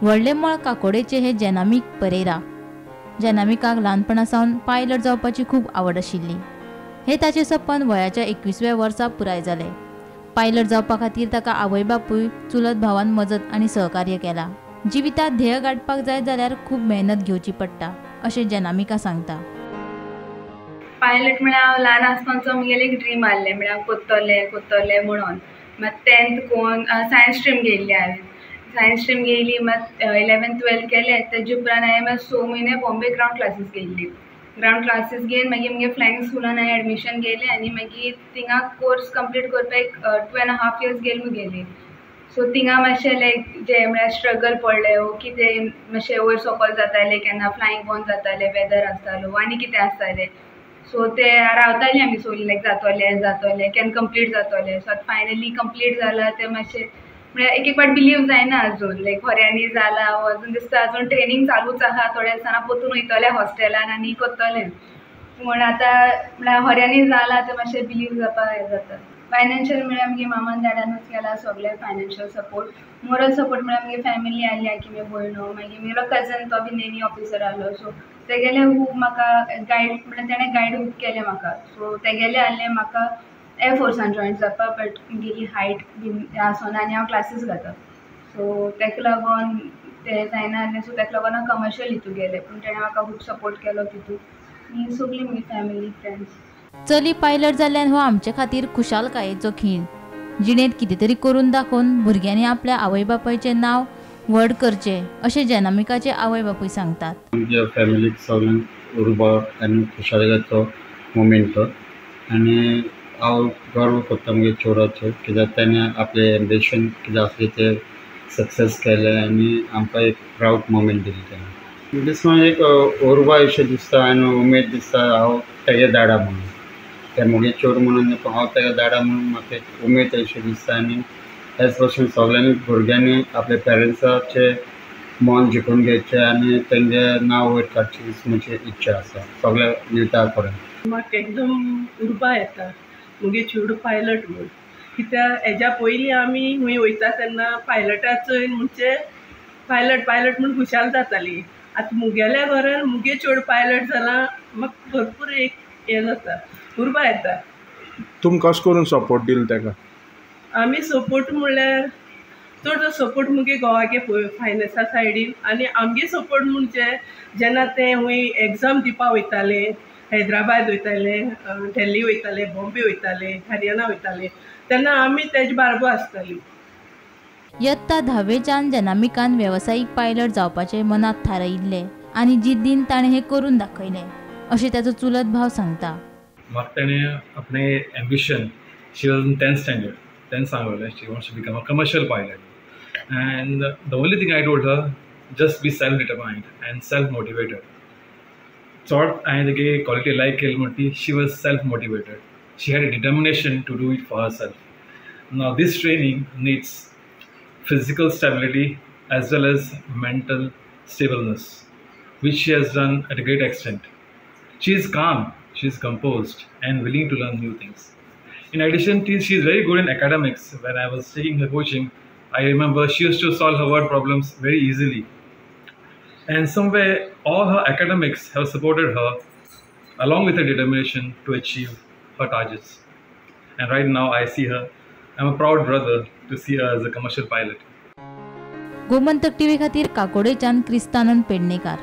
व्हडलें मळ काकोडेचे हे जेनामीक परेरा. जेनामिकाक ल्हानपणा सावन पायलट जावपाची खूब आवड आशिल्ली. हे ताचें सपन वयाच्या 21व्या वर्सा पुराय जालें. पायलट जावपा खातीर ताका आवय बापूय, चुलत भावान मजत आनी सहकार्य केला. जिवितांत ध्येय गाठपाक जाय जाल्यार खूब मेहनत घेवची पडटा अशें जेनामिका सांगता. पायलट म्हळ्यार हांव ल्हान आसतनाचो म्हगेलें एक ड्रीम आहलें, म्हळ्यार हांव कोत्तोलें कोत्तोलें म्हणून. मात 10th कोन्न सायन्स स्ट्रीम घेयल्ली हांवें. सायन्स स्ट्रीम घेयली, मात 11th 12th केलें. तेजे उपरांत हांवें मात 6 म्हयने बॉम्बे ग्रावंड क्लासीस घेयल्ली. ग्रावंड क्लासीस घेवन मागीर म्हगे फ्लायंग स्कुलान हांवें एडमिशन घेयलें आनी मागीर थिंगा कोर्स कंप्लीट करपाक एक 2.5 इयर्स गेले मुगेली. सो थिंगा मातशें लायक जे म्हळ्यार स्ट्रगल पडलें वो कितें मातशें वयर सकयल जातालें, केन्ना फ्लायंग बंद जातालें, वेदर आसतालो आनी कितें आसतालें. सो ते रावतालीं आमी सोगलीं लायक जातोलें जातोलें केन्ना कंप्लीट जातोलें. सो आतां फायनली कंप्लीट जालां तें मातशें म्हळ्यार एक एक फावट बिलीव जायना अजून, लायक खऱ्यांनी जालां अजून दिसता. अजून ट्रेनींग चालूच आहा, थोड्या दिसांनी परतून वयतलें हॉस्टेलान आनी करतलें. पूण आतां म्हळ्यार खऱ्यांनी जालां तें मातशें बिलीव जावपाक हें जाता. फायनान्शियल म्हळ्यार आमगे मामान डॅडानूच केला सगळें फायनान्शियल सपोर्ट. मोरल सपोर्ट म्हळ्यार आमगे फॅमिली आहली, की मुगे भयणो, मागीर म्हगेलो कजन तो बी नेवी ऑफिसर आहलो. सो तेगेलें खूब म्हाका गायड, म्हळ्यार तेणें गायड खूब केलें म्हाका. सो तेगेलें आहलें म्हाका एअरफोर्सान जॉयन जावपाक, बट म्हगेली हायट बीन आसना आनी हांव क्लासीस घाता, सो तेका लागून तें जायना आहलें. सो तेका लागून हांव कमर्शियल हितू गेलें, पूण तेणें म्हाका खूब सपोर्ट केलो तितू. आनी सगळीं म्हजी फॅमिली फ्रेंड्स. चली पायलट जाल्ल्यान हो आमचे खातीर खुशालकायेचो खीण. जिणेंत कितें तरी करून दाखोवन भुरग्यांनी आपल्या आवय बापायचें नांव व्हड करचें अशें जेनामिकाचे आवय बापूय सांगतात. आमच्या फॅमिलीक सगळ्यांक उर्बा आनी खुशालकायेचो मोमेंट तो, आनी हांव गर्व करता म्हगे चेडवाचेर, कित्याक तेणें आपलें एम्बिशन कितें आसलें तें सक्सेस केलें आनी आमकां एक प्रावड मोमेंट दिली तेणें. दिसता एक उर्बा अशें दिसता आनी उमेद दिसता हांव तेगे दाडा म्हणून, ते म्हगे चेडूं म्हणून हांव तेगे दाडा म्हणून म्हाका एक उमेद अशें दिसता. आनी हेच भशेन सगळ्यांनी भुरग्यांनी आपल्या पेरंट्साचें मन जिखून घेवचें आनी तेंगे नांव वयर काडचें म्हजी इच्छा आसा सगळ्या युथा कडेन. म्हाका एकदम उर्बा येता मुगे चेडूं पायलट म्हूण, कित्याक हेज्या पयलीं आमी खंय वयता तेन्ना पायलटा चोयन म्हणजे पायलट पायलट म्हूण खुशाल जाताली. आतां मुगेल्या घरान मुगे चेडूं पायलट जालां, म्हाका भरपूर एक हें जाता, उर्बा येता. तुमकां कशें करून सपोर्ट दिलो तेका? आमी सपोर्ट म्हणल्यार चडसो सपोर्ट मुगे घोवागे फायनान्सा सायडीन, आनी आमगे सपोर्ट म्हणजे जेन्ना तें खंय एग्जाम दिवपा वयतालें, हैदराबाद वयतालें, दिल्ली वयतालें, बॉम्बे वयतालें, हरियाणा वयतालें, तेन्ना आमी तेजे बारबो आसतालीं. यत्ता 10वेच्यान जेनामिकान वेवसायीक पायलट जावपाचें मनांत थारायिल्लें आनी जिद्दीन ताणें हें करून दाखयलें अशें ताचो चुलत भाव सांगता. म्हाका तेणें आपणें ambition, she was in 10th standard तेन्ना सांगलें she wants to become a commercial pilot, and the only thing I told her, just be self determined and self motivated. चड हांवें तेगे क्वॉलिटी लायक केली म्हणटा ती, she was self motivated, she had a determination to do it for herself. Now this training needs physical stability as well as mental stableness, which she has done at a great extent. She is calm, she is composed and willing to learn new things. In addition, she is very good in academics. When I was taking her coaching, I remember she used to solve her word problems very easily. And somewhere all her academics have supported her along with her determination to achieve her targets. And right now I see her, I'm a proud brother to see her as a commercial pilot. Gomantak TV खातीर काकोडेच्यान क्रिस्तानंद पेडणेकार.